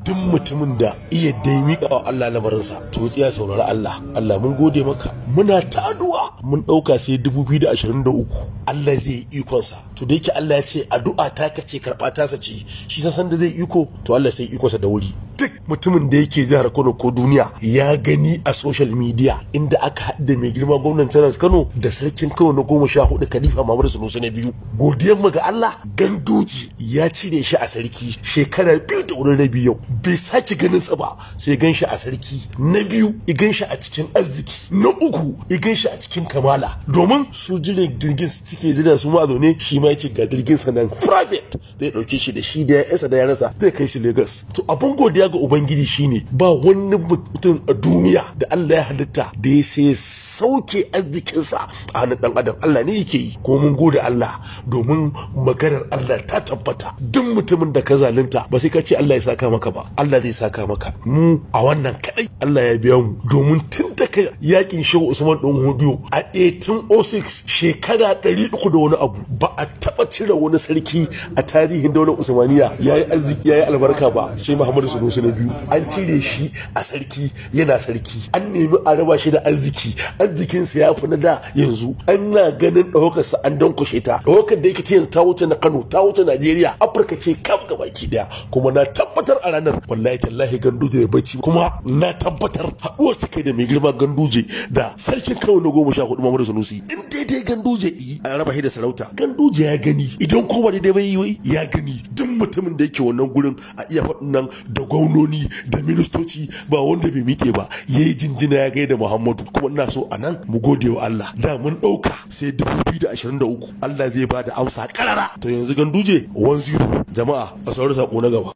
Duk mutumin da iya dai miƙa wa Allah lamarinsa, to tsaya saurari Allah. Allah, mun gode maka. Muna ta addu'a, mun ɗauka sai 2023 Allah zai yi ikonsa. To da yake Allah ya ce addu'a ta kace karɓa ta sace, shi san da zai iko, to Allah sai ikonsa da wuri. Duk mutumin da yake jihar Kano ko duniya ya gani a social media inda aka haɗu da mai girma gwamnan jihar Kano da sarkin Kano na 14, Khalifa Muhammadu Sanusi na biyu. Godiyar mu ga Allah, Ganduje ya cire shi a sarki shekara 2 da wurin rabi, yau bai sake ganin sa ba, sai gan shi a sarki na biyu, i gan shi a cikin arziki na uku, i gan shi a cikin kamala. Domin su jiran jirgin suke jira, su ma zaune, shi ma yace ga jirgin sa nan private, zai dauke shi da shi da ya'yansa da yaransa, zai kai shi Lagos. To abun godiya ga Ubangiji shine ba wani mutum a duniya da Allah ya halitta da ya sai sauke arzikinsa a hannun dan adam. Allah ne yake yi, kuma mun gode Allah domin maganar Allah ta tabbata. Duk mutumin da ka zalunta, ba sai ka ce Allah ya saka maka ba, Allah zai saka maka. Mu a wannan kadai Allah ya biya mu, domin tun daga yakin Shehu Usman Dan Hodiyo a 1806, shekara 300 da wani abu, ba a taba cire wani sarki a tarihin daular Usmaniya yayi arziki, yayi albarka ba, sai Muhammadu Sanusi na biyu. An cire shi a sarki yana sarki, an nemi a raba shi da arziki, arzikinsa ya fi na da. Yanzu ana ganin ɗaukarsa an dankushe ta, ɗaukar da yake ta yanzu ta wuce na Kano, ta wuce Najeriya, Afirka ce kam gabaki daya. Kuma na tabbatar a ranar, wallahi tallahi, Ganduje da bacci. Kuma na tabbatar haɗuwar su kai da mai girma Ganduje da sarkin Kano na 14, Muhammadu Sanusi, in daidai Ganduje yi a raba shi da sarauta, Ganduje ya gani. Idan ko ba daidai bai yi, ya gani. Duk mutumin da yake wannan gurin a iya faɗin nan, da gwamnoni da ministoci, ba wanda bai miƙe ba yayi jinjina ya gaida Muhammadu. Kuma ina so a nan mu gode wa Allah. Da mun ɗauka sai 2023 Allah zai ba da amsa karara, to yanzu Ganduje 1-0. Jama'a, a saurari sako na gaba.